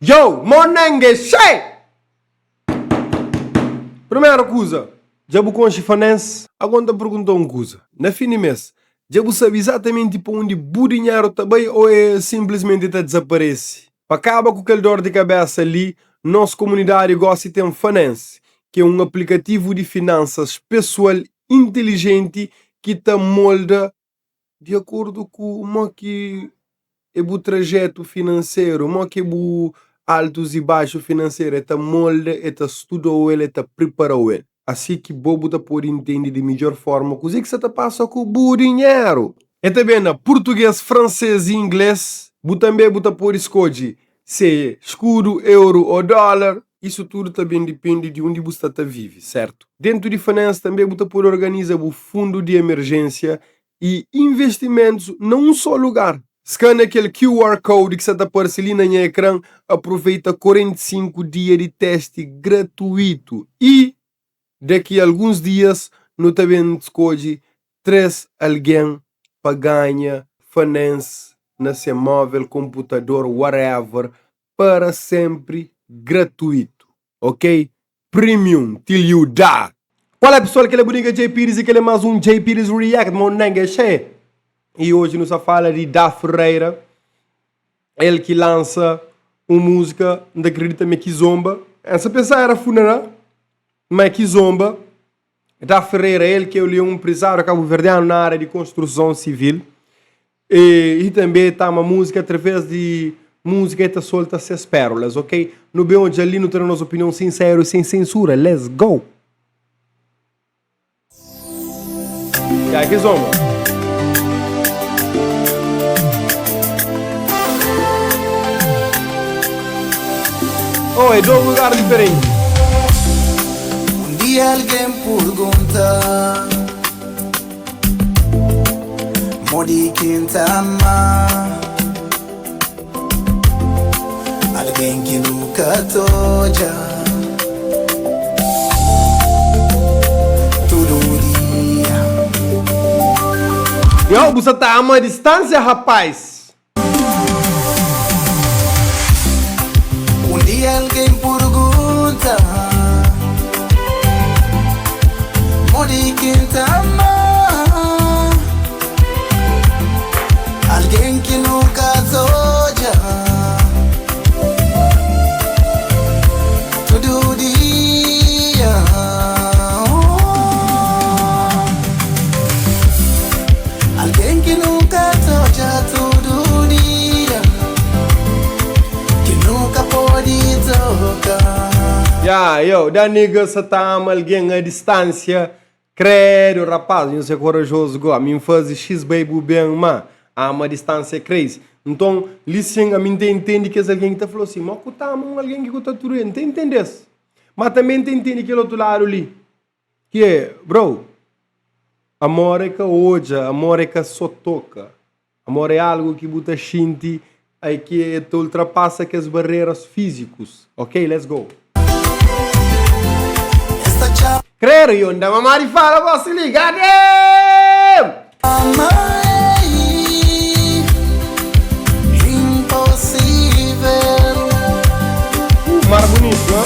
Yo, monange xei! Primeru kuza, dja bu konxe Fanens? Ago N ta pergunta un kuza, na fin di mes, dja bu sabe izatamenti pa undi bu dinheru ta bai o e sinplismenti ta dizaparese? Pa kaba ku kel dor di kabesa li, nos komunidadi gosi ten Fanens, ki é un aplikativu di finansas pesoal intilijenti ki ta molda di akordu ku mo ki é bu trajetu finanseru, mo ki é bu altus i baxu finanseru, el ta molda, el ta studa-u el, el ta pripara-u el. Asi ki bo bu ta pode intende di midjór fórma kuzê ki sa ta pasa ku bu dinheru. El ta ben na purtugês, fransês i inglês. Bu tanbê bu ta pode skodje se é skudu, euru ô dólar. Isu tudu ta ben dipende di undi bu sta ta vive, sértu? Dentu di Finance tanbê bu ta pode organiza bu fundu di emerjénsia i investimentus na un só lugar. Skana kel QR code ki sta ta parse li na nha ekran, aproveita 45 dia di testi gratuitu i daki alguns dias nu ta ben skodje 3 algen pa ganha Finance na se móvel, konputador, whatever, para sempre gratuito ok premium till you die. Qual é pessoal, kel é bu nigga Jay Pires e kel é mais um Jay Pires React mo nanga xe e hoje nu sa fala di Da Ferreira el ki lança um música nta acredita me kizomba essa pensa era funaná ma é kizomba Da Ferreira el ki é um empresário cabo-verdiano na área de construção civil E tanbe ta ama múzika através di múzika e ta solta ses pérolas, ok? Nu ben odja li, nu ta da nos opinion sinseru e sen sensura. Let's go! Ya, kizomba. Oh, é dos lugar diferenti. Un dia algen purgunta. Modi ki N ta ama algen ki nu ka ta odja tudu dia. Yo, bu sa ta ama a distância, rapaz. Un dia algen purgunta Modi ki N ta ama Algen ki nunka ta odja Tudu dia Algen ki nunka ta odja tudu dia Ki nunka pode toka. Ya, yo, da nigga sa ta ama algen a distância Credo, rapaz, nhos é corajoso go Ami n'faze X bai bu ben ma ama a distância é crazy Nton, li sin, ami n'ta intende kes algen ki ta fla si Mo ku ta ama un algen ki ku ta tudu dia N'ta intende-s Ma tanbe n'ta intende kel otu ladu li Ki é, bro, amor é ka odja, amor é ka sô toka. Amor é algu ki bu ta xinti i ki ta ultrapasa kes bareras fízikus. Ok, let's go. Credo, yo nda mamá di fala gosi li, goddamn! Mar bunitu, ha?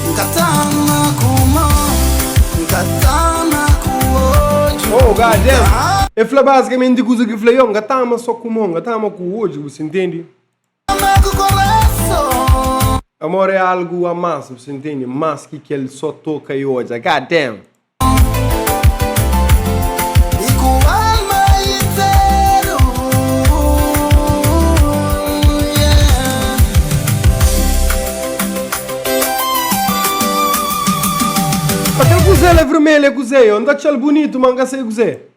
N ka ta ama ku mô, N ka ta ama ku odju. Oh, God damn. E fla basicamente kuza ki fla, yo, N ka ta ama só ku mô, N ka ta ama ku odju, bu intende? Ama ku korason. Amor é algu a más, bu intende? Más ki kel só toka i odja. God damn. I ku alma interu, yeah. Pa kel kuzê la vermelhu é kuzê? Yo, N ta atxa-l bunitu, ma N ka sai kuzê.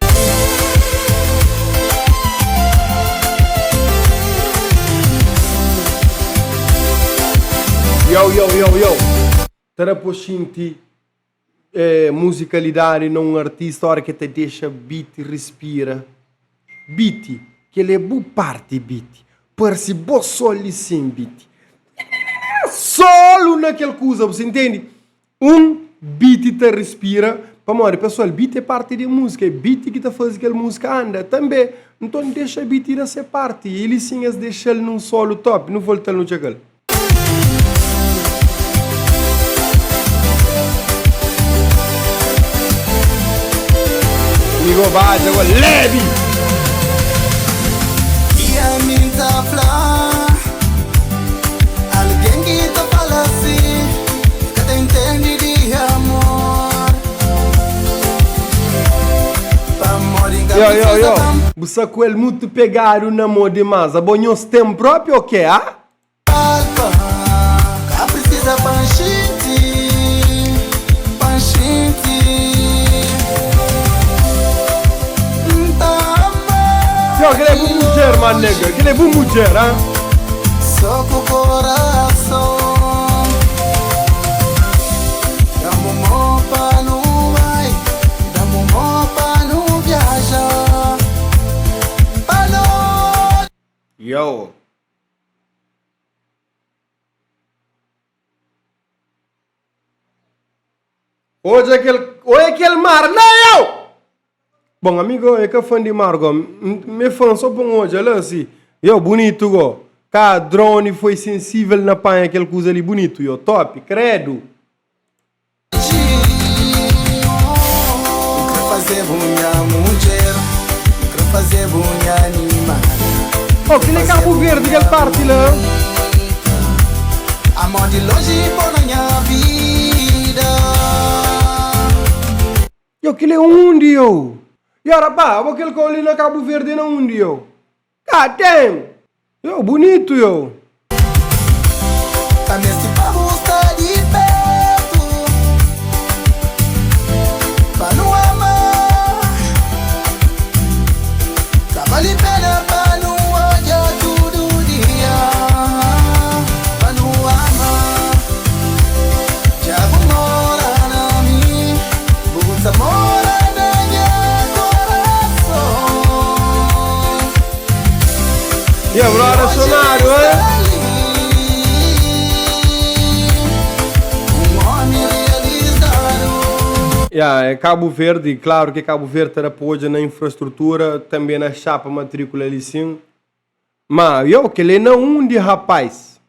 Yo, yo, yo, yo. Ta da pa xinti Muzikalidadi na un artista ora ki el ta dexa beat respira. Beat. Kel é bu parti beat. Parse bo so li sim beat. Solo na kel kuza, bu sa intende? Um beat ta respira, pamodi pessoal beat é parti di música, é beat ki ta faze kel música anda tanbe. Nton dexa beat da se parti, e li sim es dexa-l num solo top, nu volta-l nu txeka-l. Migo badja go lebi. I ami N ta fla Algen ki ta fala si E ka ta intende di amor Pamodi N ka Yo, yo, precisa yo. pa N Bu sa ku el mutu pegadu na mo dimas. Abo nhos tem propi o ke, ah? Palpa Ka precisa pa N xinti Pa N xinti N ta ama Yo, kel é bu mudjer, man nigga. Kel é bu mudjer, ah? Só ku coração Dá-me um mó pa nu bai Dá-me um mó pa nu viaja Pa longe Yo. Odja kel, oia kel mar la yo! Bon, ami go é ka fã di mar go, mi é fã só pa N odja la si. Yo, bunitu go. Ka drone foi sensível na panha kel kuza li, bunitu yo, top, credo. N kre faze-bu nha mudjer N kre faze-bu nha animal Oh, kel é Cabo Verde, kel parti la. Amor di lonji pô na nha vida. Yo, kel é undi yo? Yo, rapá, abo kel kau li na Cabo Verde é na undi yo? God damn! Yo, bunitu yo! Ka meste pa bu sta di pertu Pa nu ama Ka bali pena pa nu odja tudu dia Pa nu ama Dja bu mora na mi Bu ta mora na nha korason. Yeah, brother Sonário, eh? Yeah, é Cabo Verde, claro que Cabo Verde ta da pa odja na infraestrutura, também na chapa matrícula ali sim. Ma, yo, kel é na undi, rapaz?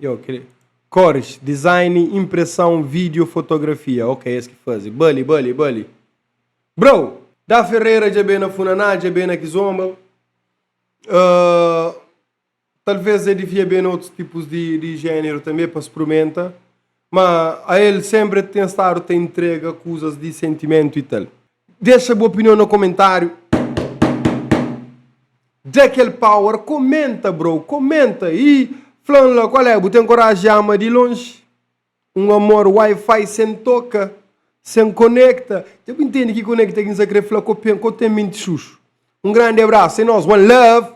Yo, kel Cores, design, impressão, vídeo, fotografia. Ok, es ki faze. Bali, bali, bali. Bro, Da Ferreira dja ben na funaná, dja ben na kizomba. Uh, talvez el devia ben na otus tipus di, di género també pa sprumenta. Ma a el sempre ten stadu ta entrega kuzas di sentimentu e tal. Dexa bu opinion na komentáriu. Da kel power, komenta bro, komenta e fla-m la kual é, bu ten koraji di ama di lonji? Un amor wifi sen toka, sen konekta. Dja bu intende ki konekta ki N sa kre fla ko ten menti xuxu. Un grandi abrasu, é nos, one love!